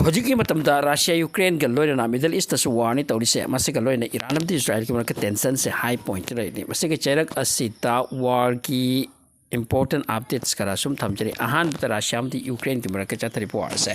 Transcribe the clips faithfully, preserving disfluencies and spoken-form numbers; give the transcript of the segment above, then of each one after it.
ꯍꯧꯖꯤꯛꯀꯤ ꯃꯇꯝꯗ ꯔꯁꯤꯌꯥ ꯌꯨꯀ꯭ꯔꯦꯟꯒ ꯂꯣꯏꯅꯅ ꯃꯤꯗꯜ ꯏꯁꯇꯁꯨ ꯋꯥꯔꯅꯤ ꯇꯧꯔꯤꯁꯦ꯫ ꯃꯁꯤꯒ ꯂꯣꯏꯅꯅ ꯏꯔꯥꯟ ꯑꯃꯗꯤ ꯏꯁꯔꯥꯏꯜꯒꯤ ꯃꯔꯛꯇ ꯇꯦꯟꯁꯟꯁꯦ ꯍꯥꯏ ꯄꯣꯏꯟꯠꯇ ꯂꯩꯔꯤ꯫ ꯃꯁꯤꯒꯤ ꯆꯩꯔꯛ ꯑꯁꯤꯗ ꯋꯥꯔꯒꯤ ꯏꯝꯄꯣꯔꯇꯦꯟ ꯑꯞꯗꯦꯠꯁ ꯈꯔ ꯁꯨꯝ ꯊꯝꯖꯔꯤ꯫ ꯑꯍꯥꯟꯕꯗ ꯔꯁꯤꯌꯥ ꯑꯃꯗꯤ ꯌꯨꯀ꯭ꯔꯦꯟꯒꯤ ꯃꯔꯛꯇ ꯆꯠꯊꯔꯤꯕ ꯋꯥꯔꯁꯦ,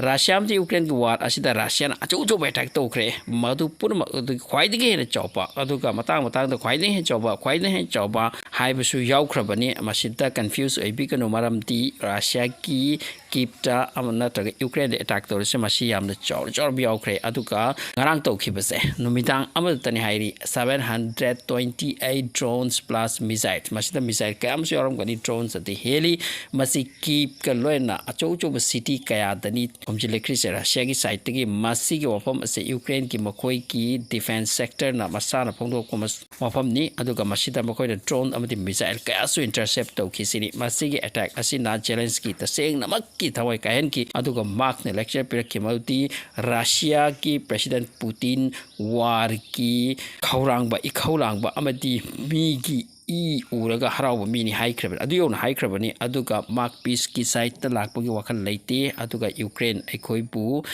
ꯔꯁꯤꯌꯥ ꯑꯃꯗꯤ ꯌꯨꯀ꯭ꯔꯦꯟꯒꯤ ꯋꯥꯔ ꯑꯁꯤꯗ ꯔꯁꯤꯌꯥꯅ ꯑꯆꯧ ꯑꯆꯧꯕ ꯑꯦꯇꯦꯛ ꯇꯧꯈ꯭ꯔꯦ꯫ ꯃꯗꯨ ꯄꯨꯝꯅꯃꯛ ꯑꯗꯨ ꯈ꯭ꯋꯥꯏꯗꯒꯤ ꯍꯦꯟꯅ ꯆꯥꯎꯕ, ꯑꯗꯨꯒ ꯃꯇꯥꯡ ꯃꯇꯥꯡꯗ ꯈ꯭ꯋꯥꯏꯗꯒꯤ ꯍꯦꯟꯅ ꯆꯥꯎꯕ, ꯈ꯭ꯋꯥꯏꯗꯒꯤ ꯍꯦꯟꯅ ꯆꯥꯎꯕ ꯍꯥꯏꯕꯁꯨ ꯌꯥꯎꯈ꯭ꯔꯕꯅꯤ꯫ ꯃꯁꯤꯗ ꯀꯟꯐ꯭ꯌꯨꯁ ꯑꯣꯏꯕꯤꯒꯅꯨ, ꯃꯔꯝꯗꯤ ꯔꯁꯤꯌꯥꯒꯤ ꯀꯤꯞꯇ ꯑꯃ ꯅꯠꯇ꯭ꯔꯒ ꯌꯨꯀ꯭ꯔꯦꯟꯗ ꯑꯦꯇꯥꯛ ꯇꯧꯔꯤꯁꯦ ꯃꯁꯤ ꯌꯥꯝꯅ ꯆꯥꯎꯔ ꯆꯥꯎꯔꯕ ꯌꯥꯎꯈ꯭ꯔꯦ꯫ ꯑꯗꯨꯒ ꯉꯔꯥꯡ ꯇꯧꯈꯤꯕꯁꯦ ꯅꯨꯃꯤꯗꯥꯡ ꯑꯃꯗꯇꯅꯤ ꯍꯥꯏꯔꯤ, seven hundred twenty eight drones plus missile, ꯃꯁꯤꯗ ꯃꯤꯁꯥꯏꯜ ꯀꯌꯥ ꯑꯃꯁꯨ ꯌꯥꯎꯔꯝꯒꯅꯤ, drones ꯑꯗꯩ ꯍꯦꯂꯤ꯫ ꯃꯁꯤ ꯀꯤꯞꯀ ꯂꯣꯏꯅꯅ ꯑꯆꯧ ꯑꯆꯧꯕ ꯁꯤꯇꯤ ꯀꯌꯥꯗꯅꯤ ꯈꯣꯝꯖꯤꯜꯂꯛꯈ꯭ꯔꯤꯁꯦ ꯔꯁꯤꯌꯥꯒꯤ ꯁꯥꯏꯠꯇꯒꯤ꯫ ꯃꯁꯤꯒꯤ ꯋꯥꯐꯝ ꯑꯁꯦ ꯌꯨꯀ꯭ꯔꯦꯟꯒꯤ ꯃꯈꯣꯏꯒꯤ ꯗꯤꯐꯦꯟꯁ ꯁꯦꯛꯇꯔꯅ ꯃꯁꯥꯅ ꯐꯣꯡꯗꯣꯛꯄ ꯃꯁ- ꯃꯐꯝꯅꯤ꯫ ꯑꯗꯨꯒ ꯃꯁꯤꯗ ꯃꯈꯣꯏꯅ ꯗ꯭ꯔꯣꯟ ꯑꯃꯗꯤ ꯃꯤꯁꯥꯏꯜ ꯀꯌꯥꯁꯨ ꯏꯟꯇꯔꯁꯦꯞ ꯇꯧꯈꯤꯁꯤꯅꯤ꯫ ꯃꯁꯤꯒꯤ ꯑꯦꯇꯦꯛ ꯑꯁꯤꯅ ꯖꯦꯂꯦꯟꯁꯀꯤ ꯇꯁꯦꯡꯅꯃꯛꯀꯤ ꯊꯋꯥꯏ ꯀꯥꯏꯍꯟꯈꯤ꯫ ꯑꯗꯨꯒ ꯃꯥꯛꯅ ꯂꯦꯛꯆꯔ ꯄꯤꯔꯛꯈꯤ ꯃꯗꯨꯗꯤ ꯔꯁꯤꯌꯥꯒꯤ ꯄ꯭ꯔꯦꯁꯤꯗꯦꯟ ꯄꯨꯇꯤꯟ ꯋꯥꯔꯒꯤ ꯈꯧꯔꯥꯡꯕ, ꯏꯈꯧ ꯂꯥꯡꯕ ꯑꯃꯗꯤ ꯃꯤꯒꯤ ꯏ ꯎꯔꯒ ꯍꯔꯥꯎꯕ ꯃꯤꯅꯤ ꯍꯥꯏꯈ꯭ꯔꯕꯅꯤ꯫ ꯑꯗꯨ ꯌꯧꯅ ꯍꯥꯏꯈ꯭ꯔꯕꯅꯤ꯫ ꯑꯗꯨꯒ ꯃꯥꯛ ꯄꯤꯁꯀꯤ ꯁꯥꯏꯠꯇ ꯂꯥꯛꯄꯒꯤ ꯋꯥꯈꯜ ꯂꯩꯇꯦ꯫ ꯑꯗꯨꯒ ꯌꯨꯀ꯭ꯔꯦꯟ ꯑꯩꯈꯣꯏꯕꯨ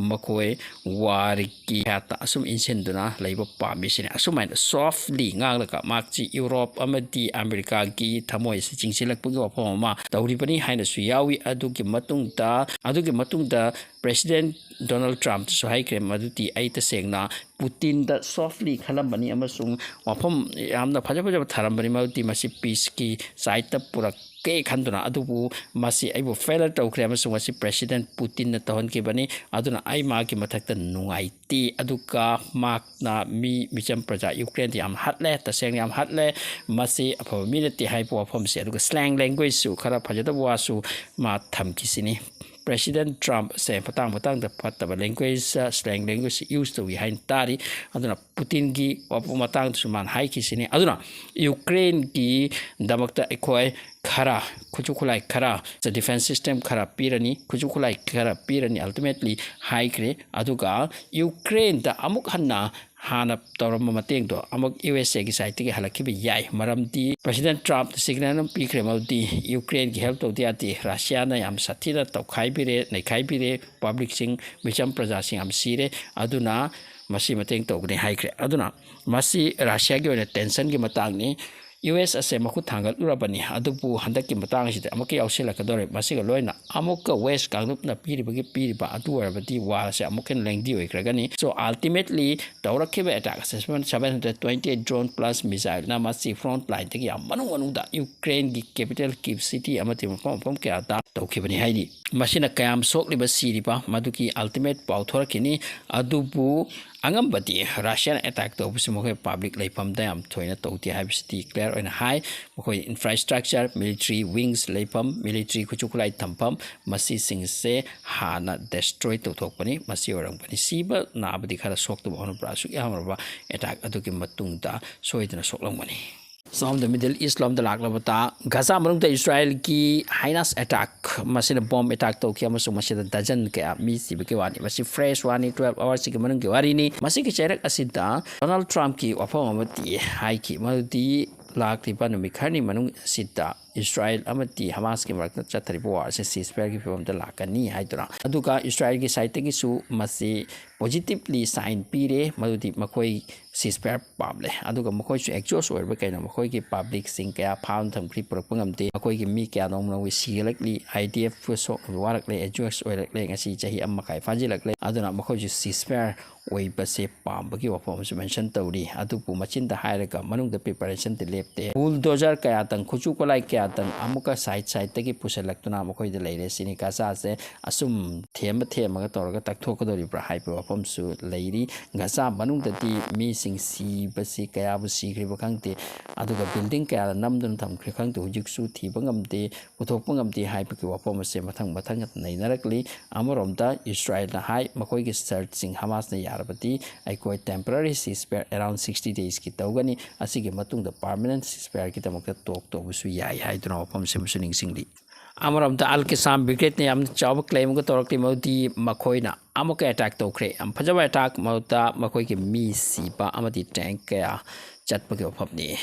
ꯃꯈꯣꯏ ꯋꯥꯔꯒꯤ ꯍꯥꯠꯇ ꯑꯁꯨꯝ ꯏꯟꯁꯤꯟꯗꯨꯅ ꯂꯩꯕ ꯄꯥꯝꯃꯤꯁꯤꯅꯤ꯫ ꯑꯁꯨꯃꯥꯏꯅ ꯁꯣꯐꯂꯤ ꯉꯥꯡꯂꯒ ꯃꯥꯛꯁꯤ ꯌꯨꯔꯣꯞ ꯑꯃꯗꯤ ꯑꯃꯦꯔꯤꯀꯥꯒꯤ ꯊꯃꯣꯏ ꯑꯁꯤ ꯆꯤꯡꯁꯤꯜꯂꯛꯄꯒꯤ ꯋꯥꯐꯝ ꯑꯃ ꯇꯧꯔꯤꯕꯅꯤ ꯍꯥꯏꯅꯁꯨ ꯌꯥꯎꯏ꯫ ꯑꯗꯨꯒꯤ ꯃꯇꯨꯡꯗ, ꯑꯗꯨꯒꯤ ꯃꯇꯨꯡꯗ ꯄ꯭ꯔꯦꯁꯤꯗꯦꯟ ꯗꯣꯅꯥꯜꯗ ꯇ꯭ꯔꯝꯞꯇꯁꯨ ꯍꯥꯏꯈ꯭ꯔꯦ ꯃꯗꯨꯗꯤ ꯑꯩ ꯇꯁꯦꯡꯅ ꯄꯨꯇꯤꯟꯗ ꯁꯣꯐꯂꯤ ꯈꯜꯂꯝꯕꯅꯤ ꯑꯃꯁꯨꯡ ꯋꯥꯐꯝ ꯌꯥꯝꯅ ꯐꯖ ꯐꯖꯕ ꯊꯥꯔꯝꯕꯅꯤ, ꯃꯗꯨꯗꯤ ꯃꯁꯤ ꯄꯤꯁꯀꯤ ꯁꯥꯏꯠꯇ ꯄꯨꯔꯛꯀꯦ ꯈꯟꯗꯨꯅ꯫ ꯑꯗꯨꯕꯨ ꯃꯁꯤ ꯑꯩꯕꯨ ꯐꯦꯂꯔ ꯇꯧꯈ꯭ꯔꯦ ꯑꯃꯁꯨꯡ ꯃꯁꯤ ꯄ꯭ꯔꯦꯁꯤꯗꯦꯟ ꯄꯨꯇꯤꯟꯅ ꯇꯧꯍꯟꯈꯤꯕꯅꯤ꯫ ꯑꯗꯨꯅ ꯑꯩ ꯃꯥꯒꯤ ꯃꯊꯛꯇ ꯅꯨꯡꯉꯥꯏꯇꯦ꯫ ꯑꯗꯨꯒ ꯃꯥꯛꯅ ꯃꯤ, ꯃꯤꯆꯝ ꯄ꯭ꯔꯖꯥ ꯌꯨꯀ꯭ꯔꯦꯟꯗ ꯌꯥꯝ ꯍꯠꯂꯦ, ꯇꯁꯦꯡꯅ ꯌꯥꯝ ꯍꯠꯂꯦ, ꯃꯁꯤ ꯑꯐꯕ ꯃꯤ ꯅꯠꯇꯦ ꯍꯥꯏꯕ ꯋꯥꯐꯝꯁꯦ꯫ ꯑꯗꯨꯒ ꯁ꯭ꯂꯦꯡ ꯂꯦꯡꯒ꯭ꯋꯦꯖꯁꯨ ꯈꯔ ꯐꯖꯗꯕ ꯋꯥꯁꯨ ꯃꯥ ꯊꯝꯈꯤꯁꯤꯅꯤ꯫ ꯄ꯭ꯔꯦꯁꯤꯗꯦꯟ ꯇ꯭ꯔꯝꯞꯁꯦ ꯃꯇꯥꯡ ꯃꯇꯥꯡꯗ ꯐꯠꯇꯕ ꯂꯦꯡꯒ꯭ꯋꯦꯖ, ꯁ꯭ꯂꯦꯡ ꯂꯦꯡꯒ꯭ꯋꯦꯖ ꯌꯨꯁ ꯇꯧꯏ ꯍꯥꯏꯅ ꯇꯥꯔꯤ꯫ ꯑꯗꯨꯅ ꯄꯨꯇꯤꯟꯒꯤ ꯋꯥꯐꯝ ꯃꯇꯥꯡꯗꯁꯨ ꯃꯥꯅ ꯍꯥꯏꯈꯤꯁꯤꯅꯤ꯫ ꯑꯗꯨꯅ ꯌꯨꯀ꯭ꯔꯦꯟꯒꯤꯗꯃꯛꯇ ꯑꯩꯈꯣꯏ ꯈꯔ, ꯈꯨꯠꯁꯨ ꯈꯨꯠꯂꯥꯏ ꯈꯔ, defense system ꯈꯔ ꯄꯤꯔꯅꯤ, ꯈꯨꯠꯁꯨ ꯈꯨꯠꯂꯥꯏ ꯈꯔ ꯄꯤꯔꯅꯤ, ultimately ꯍꯥꯏꯈ꯭ꯔꯦ꯫ ꯑꯗꯨꯒ ꯌꯨꯀ꯭ꯔꯦꯟꯗ ꯑꯃꯨꯛ ꯍꯟꯅ ꯍꯥꯟꯅ ꯇꯧꯔꯝꯕ ꯃꯇꯦꯡꯗꯣ ꯑꯃꯨꯛ ꯌꯨ ꯑꯦꯁ ꯑꯦꯒꯤ ꯁꯥꯏꯠꯇꯒꯤ ꯍꯜꯂꯛꯈꯤꯕ ꯌꯥꯏ꯫ ꯃꯔꯝꯗꯤ President Trumpꯅ signal ꯑꯃ ꯄꯤꯈ꯭ꯔꯦ, ꯃꯗꯨꯗꯤ ꯌꯨꯀ꯭ꯔꯦꯟꯒꯤ help ꯇꯧꯗ ꯌꯥꯗꯦ, ꯔꯁꯤꯌꯥꯅ ꯌꯥꯝ ꯁꯥꯊꯤꯅ ꯇꯧꯈꯥꯏꯕꯤꯔꯦ, ꯅꯩꯈꯥꯏꯕꯤꯔꯦ, publicꯁꯤꯡ, ꯃꯤꯆꯝ ꯄ꯭ꯔꯖꯥꯁꯤꯡ ꯌꯥꯝ ꯁꯤꯔꯦ, ꯑꯗꯨꯅ ꯃꯁꯤ ꯃꯇꯦꯡ ꯇꯧꯒꯅꯤ ꯍꯥꯏꯈ꯭ꯔꯦ꯫ ꯑꯗꯨꯅ ꯃꯁꯤ ꯔꯁꯤꯌꯥꯒꯤ ꯑꯣꯏꯅ tensionꯒꯤ ꯃꯇꯥꯡꯅꯤ꯫ ꯌꯨ ꯑꯦꯁ ꯑꯁꯦ ꯃꯈꯨꯠ ꯊꯥꯡꯒꯠꯂꯨꯔꯕꯅꯤ, ꯑꯗꯨꯕꯨ ꯍꯟꯗꯛꯀꯤ ꯃꯇꯥꯡ ꯑꯁꯤꯗ ꯑꯃꯨꯛꯀ ꯌꯥꯎꯁꯤꯜꯂꯛꯀꯗꯧꯔꯦ꯫ ꯃꯁꯤꯒ ꯂꯣꯏꯅ ꯑꯃꯨꯛꯀ West ꯀꯥꯡꯂꯨꯞꯅ ꯄꯤꯔꯤꯕꯒꯤ ꯄꯤꯔꯤꯕ ꯑꯗꯨ ꯑꯣꯏꯔꯕꯗꯤ war ꯑꯁꯦ ꯑꯃꯨꯛꯀ ꯍꯦꯟꯅ lengthy ꯑꯣꯏꯈ꯭ꯔꯒꯅꯤ꯫ So, ultimately ꯇꯧꯔꯛꯈꯤꯕ attack ꯑꯁꯦ seven hundred twenty eight drone plus missileꯅ ꯃꯁꯤ front lineꯗꯒꯤ ꯌꯥꯝ ꯃꯅꯨꯡ ꯃꯅꯨꯡꯗ ꯌꯨꯀ꯭ꯔꯦꯟꯒꯤ capital Kyiv city ꯑꯃꯗꯤ ꯃꯐꯝ ꯃꯐꯝ ꯀꯌꯥꯗ ꯇꯧꯈꯤꯕꯅꯤ ꯍꯥꯏꯔꯤ꯫ ꯃꯁꯤꯅ ꯀꯌꯥꯝ ꯁꯣꯛꯂꯤꯕ, ꯁꯤꯔꯤꯕ, ꯃꯗꯨꯒꯤ ultimate ꯄꯥꯎ ꯊꯣꯔꯛꯈꯤꯅꯤ꯫ ꯑꯗꯨꯕꯨ ꯑꯉꯝꯕꯗꯤ Russian attack ꯇꯧꯕꯁꯤ ꯃꯈꯣꯏ public ꯂꯩꯐꯝꯗ ꯌꯥꯝ ꯊꯣꯏꯅ ꯇꯧꯗꯦ ꯍꯥꯏꯕꯁꯤꯗꯤ clear ꯑꯣꯏꯅ ꯍꯥꯏ꯫ ꯃꯈꯣꯏ infrastructure, military wings ꯂꯩꯐꯝ, military ꯈꯨꯠꯁꯨ ꯈꯨꯠꯂꯥꯏ ꯊꯝꯐꯝ, ꯃꯁꯤꯁꯤꯡꯁꯦ ꯍꯥꯟꯅ destroy ꯇꯧꯊꯣꯛꯄꯅꯤ꯫ ꯃꯁꯤ ꯑꯣꯏꯔꯝꯒꯅꯤ꯫ ꯁꯤꯕ ꯅꯥꯕꯗꯤ ꯈꯔ ꯁꯣꯛꯇꯕ ꯍꯣꯠꯅꯕ꯭ꯔꯥ ꯑꯁꯨꯛ ꯌꯥꯝꯂꯕ attack ꯑꯗꯨꯒꯤ ꯃꯇꯨꯡꯗ ꯁꯣꯏꯗꯅ ꯁꯣꯛꯂꯝꯒꯅꯤ꯫ ꯁꯣꯝꯗ Middle East ꯂꯣꯝꯗ ꯂꯥꯛꯂꯕꯗ, ꯒꯥꯖꯥ ꯃꯅꯨꯡꯗ ꯏꯁꯔꯥꯏꯜꯒꯤ ꯍꯥꯏꯃꯥꯁ attack, ꯃꯁꯤꯅ bomb attack ꯇꯧꯈꯤ ꯑꯃꯁꯨꯡ ꯃꯁꯤꯗ dozen ꯀꯌꯥ ꯃꯤ ꯁꯤꯕꯒꯤ ꯋꯥꯅꯤ꯫ ꯃꯁꯤ fresh ꯋꯥꯅꯤ, twelve hoursꯀꯤ ꯃꯅꯨꯡꯒꯤ ꯋꯥꯔꯤꯅꯤ꯫ ꯃꯁꯤꯒꯤ ꯆꯩꯔꯛ ꯑꯁꯤꯗ Donald Trumpꯀꯤ ꯋꯥꯐꯝ ꯑꯃꯗꯤ ꯍꯥꯏꯈꯤ, ꯃꯗꯨꯗꯤ ꯂꯥꯛꯂꯤꯕ ꯅꯨꯃꯤꯠ ꯈꯔꯅꯤ ꯃꯅꯨꯡ ꯑꯁꯤꯗ ꯏꯁꯔꯥꯏꯜ ꯑꯃꯗꯤ ꯍꯥꯃꯥꯁꯀꯤ ꯃꯔꯛꯇ ꯆꯠꯊꯔꯤꯕ war ꯑꯁꯤ ceasefireꯒꯤ ꯐꯤꯕꯝꯗ ꯂꯥꯛꯀꯅꯤ ꯍꯥꯏꯗꯨꯅ, ꯑꯗꯨꯒ ꯏꯁꯔꯥꯏꯜꯒꯤ sideꯇꯒꯤꯁꯨ ꯃꯁꯤ positively sign ꯄꯤꯔꯦ, ꯃꯗꯨꯗꯤ ꯃꯈꯣꯏ ceasefire ꯄꯥꯝꯂꯦ꯫ ꯑꯗꯨꯒ ꯃꯈꯣꯏꯁꯨ exhaust ꯑꯣꯏꯔꯕ ꯀꯩꯅꯣ, ꯃꯈꯣꯏꯒꯤ publicꯁꯤꯡ ꯀꯌꯥ ꯐꯥꯗꯨꯅ ꯊꯝꯈ꯭ꯔꯤ, ꯄꯨꯔꯛꯄ ꯉꯝꯗꯦ꯫ ꯃꯈꯣꯏꯒꯤ ꯃꯤ ꯀꯌꯥ ꯅꯣꯡꯃ ꯅꯣꯡꯃꯒꯤ ꯁꯤꯒꯠꯂꯛꯂꯤ, IDF ꯁꯣꯛꯅꯕ ꯋꯥꯔꯛꯂꯦ, exhaust ꯑꯣꯏꯔꯛꯂꯦ, ꯉꯁꯤ ꯆꯍꯤ ꯑꯃ ꯃꯈꯥꯏ ꯐꯥꯖꯤꯜꯂꯛꯂꯦ꯫ ꯑꯗꯨꯅ ꯃꯈꯣꯏꯁꯨ ceasefire ꯑꯣꯏꯕꯁꯦ ꯄꯥꯝꯕꯒꯤ ꯋꯥꯐꯝ ꯑꯃꯁꯨ mention ꯇꯧꯔꯤ꯫ ꯑꯗꯨꯕꯨ ꯃꯆꯤꯟꯗ ꯍꯥꯏꯔꯒ ꯃꯅꯨꯡꯗ preparationꯗꯤ ꯂꯦꯞꯇꯦ꯫ Bulldozer ꯀꯌꯥꯗꯪ, ꯈꯨꯠꯁꯨ ꯈꯨꯠꯂꯥꯏ ꯀꯌꯥꯗꯪ ꯑꯃꯨꯛꯀ side sideꯇꯒꯤ ꯄꯨꯁꯤꯜꯂꯛꯇꯨꯅ ꯃꯈꯣꯏꯗ ꯂꯩꯔꯦ ꯁꯤꯅꯤ꯫ ꯒꯥꯖꯥꯁꯦ ꯑꯁꯨꯝ ꯊꯦꯝꯃ ꯊꯦꯝꯃꯒ ꯇꯧꯔꯒ ꯇꯛꯊꯣꯛꯀꯗꯧꯔꯤꯕ꯭ꯔꯥ ꯍꯥꯏꯕ ꯋꯥꯐꯝꯁꯨ ꯂꯩꯔꯤ꯫ ꯒꯥꯖꯥ ꯃꯅꯨꯡꯗꯗꯤ ꯃꯤꯁꯤꯡ ꯁꯤꯕꯁꯤ ꯀꯌꯥꯕꯨ ꯁꯤꯈ꯭ꯔꯤꯕ ꯈꯪꯗꯦ, ꯑꯗꯨꯒ building ꯀꯌꯥꯗ ꯅꯝꯗꯨꯅ ꯊꯝꯈ꯭ꯔꯦ ꯈꯪꯗꯦ, ꯍꯧꯖꯤꯛꯁꯨ ꯊꯤꯕ ꯉꯝꯗꯦ, ꯄꯨꯊꯣꯛꯄ ꯉꯝꯗꯦ ꯍꯥꯏꯕꯒꯤ ꯋꯥꯐꯝ ꯑꯁꯦ ꯃꯊꯪ ꯃꯊꯪ ꯅꯩꯅꯔꯛꯂꯤ꯫ ꯑꯃꯔꯣꯝꯗ ꯏꯁꯔꯥꯏꯜꯅ ꯍꯥꯏ, ꯃꯈꯣꯏꯒꯤ searchꯁꯤꯡ ꯍꯥꯃꯥꯁꯅ ꯌꯥꯔꯕꯗꯤ ꯑꯩꯈꯣꯏ temporary ceasefire around sixty daysꯀꯤ ꯇꯧꯒꯅꯤ, ꯑꯁꯤꯒꯤ ꯃꯇꯨꯡꯗ permanent ceasefireꯒꯤꯗꯃꯛꯇ talk ꯇꯧꯕꯁꯨ ꯌꯥꯏ ꯍꯥꯏ꯫ ꯍꯥꯏꯗꯨꯅ ꯋꯥꯐꯝꯁꯤꯃꯁꯨ ꯅꯤꯡꯁꯤꯡꯂꯤ꯫ ꯑꯃꯔꯣꯝꯗ ꯑꯜ ꯀꯁꯥꯝ ꯕ꯭ꯔꯤꯒꯦꯗꯅ ꯌꯥꯝꯅ ꯆꯥꯎꯕ ꯀ꯭ꯂꯦꯝ ꯑꯃꯒ ꯇꯧꯔꯛꯂꯤ, ꯃꯗꯨꯗꯤ ꯃꯈꯣꯏꯅ ꯑꯃꯨꯛꯀ ꯑꯦꯇꯥꯛ ꯇꯧꯈ꯭ꯔꯦ꯫ ꯌꯥꯝ ꯐꯖꯕ ꯑꯦꯇꯥꯛ, ꯃꯗꯨꯗ ꯃꯈꯣꯏꯒꯤ ꯃꯤ ꯁꯤꯕ ꯑꯃꯗꯤ ꯇꯦꯡ ꯀꯌꯥ ꯆꯠꯄꯒꯤ ꯋꯥꯐꯝꯅꯤ꯫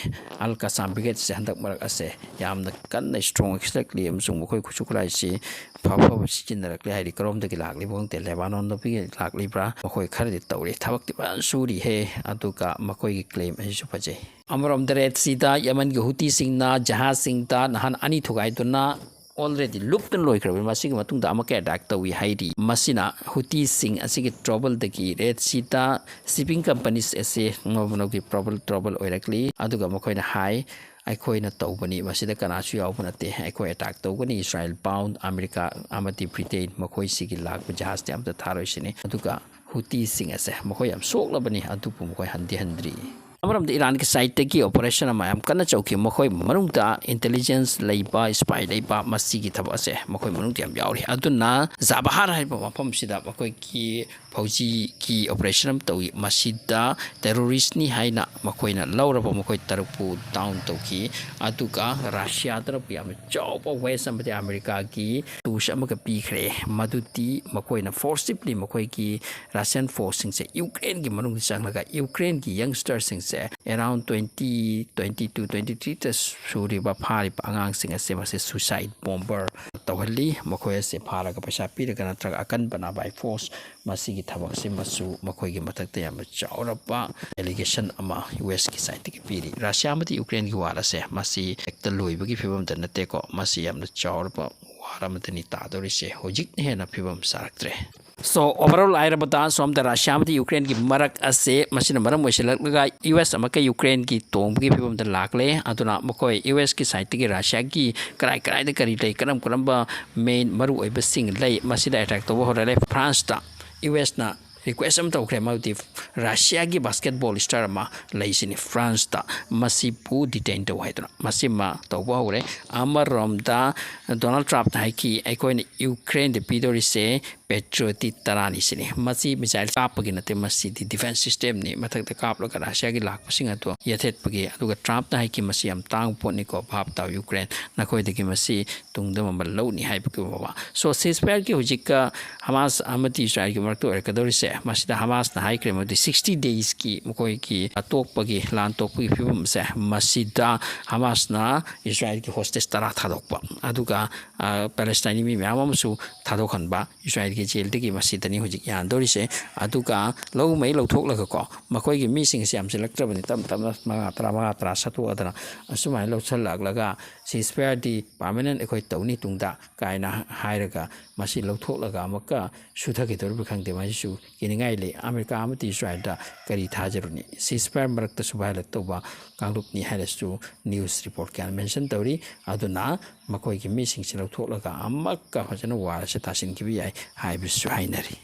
ꯑꯜ ꯀꯁꯥꯝ ꯕ꯭ꯔꯤꯒꯦꯗꯁꯦ ꯍꯟꯗꯛ ꯃꯔꯛ ꯑꯁꯦ ꯌꯥꯝꯅ ꯀꯟꯅ ꯏꯁꯇ꯭ꯔꯣꯡ ꯑꯣꯏꯁꯤꯜꯂꯛꯂꯤ ꯑꯃꯁꯨꯡ ꯃꯈꯣꯏ ꯈꯨꯠꯁꯨ ꯈꯨꯠꯂꯥꯏꯁꯤ ꯐ ꯐꯕ ꯁꯤꯖꯤꯟꯅꯔꯛꯂꯦ ꯍꯥꯏꯗꯤ ꯀꯔꯣꯝꯗꯒꯤ ꯂꯥꯛꯂꯤꯕ ꯈꯪꯗꯦ, ꯂꯦꯕꯥꯅꯣꯟꯗꯒꯤ ꯂꯥꯛꯂꯤꯕ꯭ꯔꯥ? ꯃꯈꯣꯏ ꯈꯔꯗꯤ ꯇꯧꯔꯤ, ꯊꯕꯛꯇꯤ ꯐꯖꯅ ꯁꯨꯔꯤꯍꯦ꯫ ꯑꯗꯨꯒ ꯃꯈꯣꯏꯒꯤ ꯀ꯭ꯂꯦꯝ ꯑꯁꯤꯁꯨ ꯐꯖꯩ꯫ ꯑꯃꯔꯣꯝꯗ ꯔꯦꯗ ꯁꯤꯗ ꯌꯃꯟꯒꯤ ꯍꯨꯇꯤꯁꯤꯡꯅ ꯖꯍꯥꯖꯁꯤꯡꯗ ꯅꯍꯥꯟ ꯑꯅꯤ ꯊꯨꯒꯥꯏꯗꯨꯅ already ꯂꯨꯞꯇꯨꯅ ꯂꯣꯏꯈ꯭ꯔꯕꯅꯤ꯫ ꯃꯁꯤꯒꯤ ꯃꯇꯨꯡꯗ ꯑꯃꯨꯛꯀ ꯑꯦꯇꯥꯛ ꯇꯧꯏ ꯍꯥꯏꯔꯤ꯫ ꯃꯁꯤꯅ ꯍꯨꯇꯤꯁꯤꯡ ꯑꯁꯤꯒꯤ ꯇ꯭ꯔꯕꯜꯗꯒꯤ ꯔꯦꯗ ꯁꯤꯗ ꯁꯤꯄꯤꯡ ꯀꯝꯄꯅꯤꯁ ꯑꯁꯤ ꯉꯧꯕꯅꯧꯒꯤ ꯇ꯭ꯔꯕꯜ ꯇ꯭ꯔꯕꯜ ꯑꯣꯏꯔꯛꯂꯤ꯫ ꯑꯗꯨꯒ ꯃꯈꯣꯏꯅ ꯍꯥꯏ, "ꯑꯩꯈꯣꯏꯅ ꯇꯧꯕꯅꯤ, ꯃꯁꯤꯗ ꯀꯅꯥꯁꯨ ꯌꯥꯎꯕ ꯅꯠꯇꯦ꯫ ꯑꯩꯈꯣꯏ ꯑꯦꯇꯥꯛ ꯇꯧꯒꯅꯤ꯫ ꯏꯁꯔꯥꯏꯜ ꯄꯥꯎꯟ, ꯑꯃꯦꯔꯤꯀꯥ ꯑꯃꯗꯤ ꯕ꯭ꯔꯤꯇꯦꯟ, ꯃꯈꯣꯏꯁꯤꯒꯤ ꯂꯥꯛꯄ ꯖꯍꯥꯖꯇꯤ ꯑꯝꯇ ꯊꯥꯔꯣꯏꯁꯤꯅꯤ"꯫ ꯑꯗꯨꯒ ꯍꯨꯇꯤꯁꯤꯡ ꯑꯁꯦ ꯃꯈꯣꯏ ꯌꯥꯝ ꯁꯣꯛꯂꯕꯅꯤ, ꯑꯗꯨꯕꯨ ꯃꯈꯣꯏ ꯍꯟꯗꯤ ꯍꯟꯗ꯭ꯔꯤ꯫ ꯑꯃꯔꯣꯝꯗ ꯏꯔꯥꯟꯒꯤ ꯁꯥꯏꯠꯇꯒꯤ ꯑꯣꯄꯔꯦꯁꯟ ꯑꯃ ꯌꯥꯝ ꯀꯟꯅ ꯆꯧꯈꯤ꯫ ꯃꯈꯣꯏ ꯃꯅꯨꯡꯗ ꯏꯟꯇꯦꯂꯤꯖꯦꯟꯁ ꯂꯩꯕ, ꯁ꯭ꯄꯥꯏ ꯂꯩꯕ, ꯃꯁꯤꯒꯤ ꯊꯕꯛ ꯑꯁꯦ ꯃꯈꯣꯏ ꯃꯅꯨꯡꯗ ꯌꯥꯝ ꯌꯥꯎꯔꯤ꯫ ꯑꯗꯨꯅ ꯖꯥꯕꯍꯥꯔ ꯍꯥꯏꯔꯤꯕ ꯃꯐꯝꯁꯤꯗ ꯃꯈꯣꯏꯒꯤ ꯐꯧꯖꯤꯒꯤ ꯑꯣꯄꯔꯦꯁꯟ ꯑꯃ ꯇꯧꯏ꯫ ꯃꯁꯤꯗ ꯇꯦꯔꯣꯔꯤꯁꯅꯤ ꯍꯥꯏꯅ ꯃꯈꯣꯏꯅ ꯂꯧꯔꯕ ꯃꯈꯣꯏ ꯇꯔꯨꯛꯄꯨ ꯗꯥꯎꯟ ꯇꯧꯈꯤ꯫ ꯑꯗꯨꯒ ꯔꯁꯤꯌꯥꯗꯅ ꯌꯥꯝꯅ ꯆꯥꯎꯕ ꯋꯦꯁ ꯑꯃꯗꯤ ꯑꯃꯦꯔꯤꯀꯥꯒꯤ ꯇꯨꯁ ꯑꯃꯒ ꯄꯤꯈ꯭ꯔꯦ꯫ ꯃꯗꯨꯗꯤ ꯃꯈꯣꯏꯅ ꯐꯣꯔꯁꯤꯞꯂꯤ ꯃꯈꯣꯏꯒꯤ ꯔꯁꯤꯌꯥꯟ ꯐꯣꯔꯁꯁꯤꯡꯁꯦ ꯌꯨꯀ꯭ꯔꯦꯟꯒꯤ ꯃꯅꯨꯡꯗ ꯆꯪꯂꯒ ꯌꯨꯀ꯭ꯔꯦꯟꯒꯤ ꯌꯪꯁꯇꯔꯁꯤꯡꯁꯦ around twenty, twenty two, twenty ꯊ꯭ꯔꯤꯗ ꯁꯨꯔꯤꯕ ꯐꯥꯔꯤꯕ ꯑꯉꯥꯡꯁꯤꯡ ꯑꯁꯦ ꯃꯁꯤ ꯁꯨꯁꯥꯏꯠ ꯕꯣꯝꯕꯔ ꯇꯧꯍꯜꯂꯤ꯫ ꯃꯈꯣꯏ ꯑꯁꯦ ꯐꯥꯔꯒ ꯄꯩꯁꯥ ꯄꯤꯔꯒ ꯅꯠꯇ꯭ꯔꯒ ꯑꯀꯟꯕꯅ by force ꯃꯁꯤꯒꯤ ꯊꯕꯛꯁꯤꯃꯁꯨ ꯃꯈꯣꯏꯒꯤ ꯃꯊꯛꯇ ꯌꯥꯝꯅ ꯆꯥꯎꯔꯕ ꯑꯦꯂꯤꯒꯦꯁꯟ ꯑꯃ ꯌꯨ ꯑꯦꯁꯀꯤ ꯁꯥꯏꯠꯇꯒꯤ ꯄꯤꯔꯤ꯫ ꯔꯁꯤꯌꯥ ꯑꯃꯗꯤ ꯌꯨꯀ꯭ꯔꯦꯟꯒꯤ ꯋꯥꯔ ꯑꯁꯦ ꯃꯁꯤ ꯍꯦꯛꯇ ꯂꯣꯏꯕꯒꯤ ꯐꯤꯕꯝꯗ ꯅꯠꯇꯦꯀꯣ, ꯃꯁꯤ ꯌꯥꯝꯅ ꯆꯥꯎꯔꯕ ꯋꯥꯔ ꯑꯃꯗꯅꯤ ꯇꯥꯗꯧꯔꯤꯁꯦ꯫ ꯍꯧꯖꯤꯛꯅ ꯍꯦꯟꯅ ꯐꯤꯕꯝ ꯆꯥꯔꯛꯇ꯭ꯔꯦ꯫ So, overall ꯍꯥꯏꯔꯕꯗ ꯁꯣꯝꯗ ꯔꯁꯤꯌꯥ ꯑꯃꯗꯤ ꯌꯨꯀ꯭ꯔꯦꯟꯒꯤ ꯃꯔꯛ ꯑꯁꯦ ꯃꯁꯤꯅ ꯃꯔꯝ ꯑꯣꯏꯁꯤꯜꯂꯛꯂꯒ ꯌꯨ ꯑꯦꯁ ꯑꯃꯨꯛꯀ ꯌꯨꯀ꯭ꯔꯦꯟꯒꯤ ꯇꯣꯡꯕꯒꯤ ꯐꯤꯕꯝꯗ ꯂꯥꯛꯂꯦ꯫ ꯑꯗꯨꯅ ꯃꯈꯣꯏ ꯌꯨ ꯑꯦꯁꯀꯤ ꯁꯥꯏꯠꯇꯒꯤ ꯔꯁꯤꯌꯥꯒꯤ ꯀꯔꯥꯏ ꯀꯔꯥꯏꯗ ꯀꯔꯤ ꯂꯩ, ꯀꯔꯝ ꯀꯔꯝꯕ ꯃꯦꯟ ꯃꯔꯨ ꯑꯣꯏꯕꯁꯤꯡ ꯂꯩ, ꯃꯁꯤꯗ ꯑꯦꯇꯦꯛ ꯇꯧꯕ ꯍꯧꯔꯛꯂꯦ꯫ ꯐ꯭ꯔꯥꯟꯁꯇ ꯌꯨ ꯑꯦꯁꯅ ꯔꯤꯀ꯭ꯋꯦꯁ ꯑꯃ ꯇꯧꯈ꯭ꯔꯦ, ꯃꯗꯨꯗꯤ ꯔꯁꯤꯌꯥꯒꯤ ꯕꯥꯁꯀꯦꯠꯕꯣꯜ ꯁ꯭ꯇꯥꯔ ꯑꯃ ꯂꯩꯁꯤꯅꯤ ꯐ꯭ꯔꯥꯟꯁꯇ, ꯃꯁꯤꯕꯨ ꯗꯤꯇꯦꯟ ꯇꯧ ꯍꯥꯏꯗꯨꯅ ꯃꯁꯤꯃ ꯇꯧꯕ ꯍꯧꯔꯦ꯫ ꯑꯃꯔꯣꯝꯗ ꯗꯣꯅꯥꯜꯗ ꯇ꯭ꯔꯝꯞꯅ ꯍꯥꯏꯈꯤ, "ꯑꯩꯈꯣꯏꯅ ꯌꯨꯀ꯭ꯔꯦꯟꯗ ꯄꯤꯗꯧꯔꯤꯁꯦ Patriot ꯇꯔꯥꯅꯤ ꯁꯤꯅꯤ꯫ ꯃꯁꯤ missile ꯀꯥꯞꯄꯒꯤ ꯅꯠꯇꯦ, ꯃꯁꯤꯗꯤ defense system ꯅꯤ꯫ ꯃꯊꯛꯇ ꯀꯥꯞꯂꯒ ꯔꯁꯤꯌꯥꯒꯤ ꯂꯥꯛꯄꯁꯤꯡ ꯑꯗꯨ ꯌꯦꯠꯊꯦꯠꯄꯒꯤ꯫ ꯑꯗꯨꯒ ꯇ꯭ꯔꯝꯞꯅ ꯍꯥꯏꯈꯤ, "ꯃꯁꯤ ꯌꯥꯝ ꯇꯥꯡꯕ ꯄꯣꯠꯅꯤꯀꯣ, ꯚꯥꯞ ꯇꯥꯎ, ꯌꯨꯀ꯭ꯔꯦꯟ, ꯅꯈꯣꯏꯗꯒꯤ ꯃꯁꯤ ꯇꯨꯡꯗ ꯃꯃꯜ ꯂꯧꯅꯤ" ꯍꯥꯏꯕꯒꯤ ꯐꯥꯎꯕ꯫ So ceasefire ꯒꯤ ꯍꯧꯖꯤꯛꯀ ꯍꯃꯥꯁ ꯑꯃꯗꯤ ꯏꯁꯔꯥꯏꯜꯒꯤ ꯃꯔꯛꯇ ꯑꯣꯏꯔꯛꯀꯗꯧꯔꯤꯁꯦ, ꯃꯁꯤꯗ ꯍꯃꯥꯁꯅ ꯍꯥꯏꯈ꯭ꯔꯦ ꯃꯗꯨꯗꯤ sixty days ꯀꯤ ꯃꯈꯣꯏꯒꯤ ꯑꯇꯣꯛꯄꯒꯤ, ꯂꯥꯟ ꯇꯣꯛꯄꯒꯤ ꯐꯤꯕꯝꯁꯦ, ꯃꯁꯤꯗ ꯍꯃꯥꯁꯅ ꯏꯁꯔꯥꯏꯜꯒꯤ hostage ꯇꯔꯥ ꯊꯥꯗꯣꯛꯄ, ꯑꯗꯨꯒ ꯄꯦꯂꯦꯁꯇꯥꯏꯟꯒꯤ ꯃꯤ ꯃꯌꯥꯝ ꯑꯃꯁꯨ ꯊꯥꯗꯣꯛꯍꯟꯕ, ꯏꯁꯔꯥꯏꯜꯒꯤ ꯖꯦꯜꯗꯒꯤ꯫ ꯃꯁꯤꯗꯅꯤ ꯍꯧꯖꯤꯛ ꯌꯥꯟꯗꯧꯔꯤꯁꯦ꯫ ꯑꯗꯨꯒ ꯂꯧ ꯃꯩ ꯂꯧꯊꯣꯛꯂꯒꯀꯣ, ꯃꯈꯣꯏꯒꯤ ꯃꯤꯁꯤꯡꯁꯦ ꯌꯥꯝꯁꯤꯜꯂꯛꯇ꯭ꯔꯕꯅꯤ, ꯇꯞ ꯇꯞꯅ ꯃꯉꯥ ꯇꯔꯥ, ꯃꯉꯥ ꯇꯔꯥ ꯁꯠꯇꯣꯛꯑꯗꯅ ꯑꯁꯨꯃꯥꯏꯅ ꯂꯧꯁꯜꯂꯛꯂꯒ ceasefire ꯗꯤ permanent ꯑꯩꯈꯣꯏ ꯇꯧꯅꯤ ꯇꯨꯡꯗ ꯀꯥꯏꯅ ꯍꯥꯏꯔꯒ ꯃꯁꯤ ꯂꯧꯊꯣꯛꯂꯒ ꯑꯃꯨꯛꯀ ꯁꯨꯊꯈꯤꯗꯧꯔꯤꯕ꯭ꯔꯥ ꯈꯪꯗꯦ꯫ ꯃꯁꯤꯁꯨ ꯀꯤꯅꯤꯡꯉꯥꯏ ꯂꯩ꯫ ꯑꯃꯦꯔꯤꯀꯥ ꯑꯃꯗꯤ ꯏꯁꯔꯥꯏꯜꯗ ꯀꯔꯤ ꯊꯥꯖꯔꯨꯅꯤ? Ceasefire ꯃꯔꯛꯇ ꯁꯨꯚꯥꯏꯂꯛ ꯇꯧꯕ ꯀꯥꯡꯂꯨꯞꯅꯤ ꯍꯥꯏꯔꯁꯨ news report ꯀꯌꯥꯅ mention ꯇꯧꯔꯤ꯫ ꯑꯗꯨꯅ ꯃꯈꯣꯏꯒꯤ ꯃꯤꯁꯤꯡꯁꯤ ꯂꯧꯊꯣꯛꯂꯒ ꯑꯃꯨꯛꯀ ꯐꯖꯅ war ꯑꯁꯤ ꯇꯥꯁꯤꯟꯈꯤꯕ ꯌꯥꯏ ꯍꯥꯏꯕꯁꯨ ꯍꯥꯏꯅꯔꯤ꯫